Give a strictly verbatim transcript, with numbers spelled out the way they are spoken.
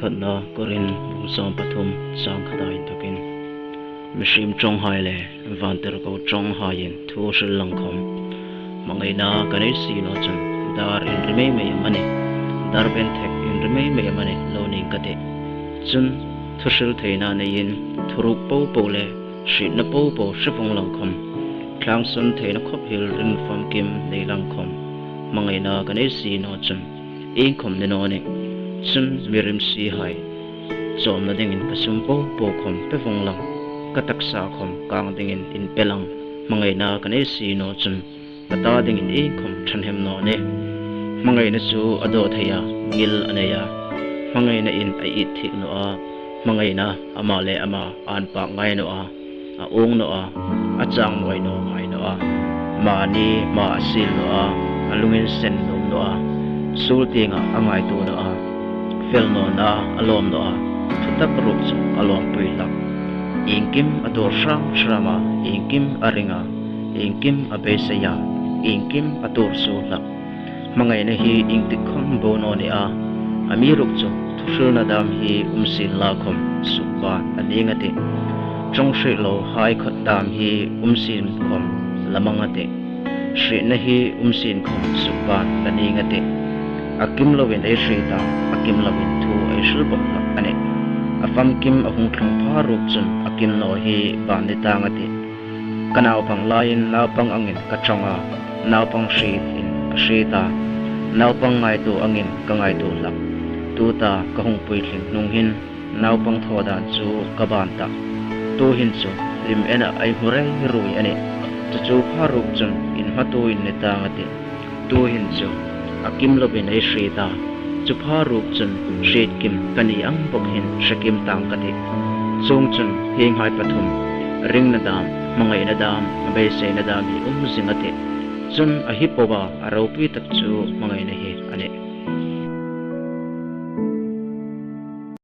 Khatna Korin bung sawm pathum chang khata inthokin, mihriem ṭawnghai le vantirko ṭawnghaiin thu hril lang khawm hmangaina ka nei si naw chun, dar inri mei mei amanih, dar benthek inri mei mei amanih lo ning ka tih. Chun, thuhril theina neiin, thuruk po po le hrietna po po hre vawng lang khawm, thlangsawn theina khawp hiel ring famkim nei lang khawm hmangaina ka nei si naw chun, iengkhawm ni naw nih. Chun, mi rimsihai chawmna dingin ka sum po po khawm pe vawng lang, ka taksa khawm kang dingin inpe lang, hmangaina ka nei si naw chun, ka ta dingin iengkhawm ṭhahnem naw nih. Hmangaina chu a daw thei a, ngil a nei a, hmangainain a it thil naw a, hmangaina ama le ama an pak ngai naw a, a uong naw a, a chang nuoi naw ngai naw a, mani ma a sil naw a, a lunginsen nuom naw a, suol tienga a ngaituo naw a, fel nawna a lawm naw a, thutak ruok chu a lawmpui hlak. Iengkim a tuor hram hram a, iengkim a ring a, iengkim a beisei a, iengkim a tuor suol hlak. Hmangaina hi iengtik khawm bo naw ni a, amiruokchu thuhrilna dam hi um sienla khawm sukban a ning a tih. Ṭawng hriet lohai khawm dam hi um sien khawm la mang a tih. Hrietna hi um sien khawm sukban la ning a tih. A kim loin ei hriet a, a kim loin thu ei hril bawk hlak a nih. A famkim a hung tlung pha ruok chun a kim naw hi ban ni tang a tih. Ka naupang laiin naupang angin ka ṭawng a, naupang hrietin ka hriet a, naupang ngaituo angin ka ngaituo hlak. Tuta ka hung puitling hnung hin naupang thaw dan chu ka ban tah. Tuhin chu hlim ena ei hmu rei rui a nih. Chu chu pha ruok chun inhmatuo in ni tang a tih. Tuhin chu a kim loin ei hriet a, chu pha ruok chun hriet kim ka ni ang bawk hin hre kim tang ka tih. Chuongchun hienghai pathum, ringna dam, hmangaina dam, beiseina dam hi um zing a tih. Chun a hi poa a ropui tak chu hmangaina hi a nih.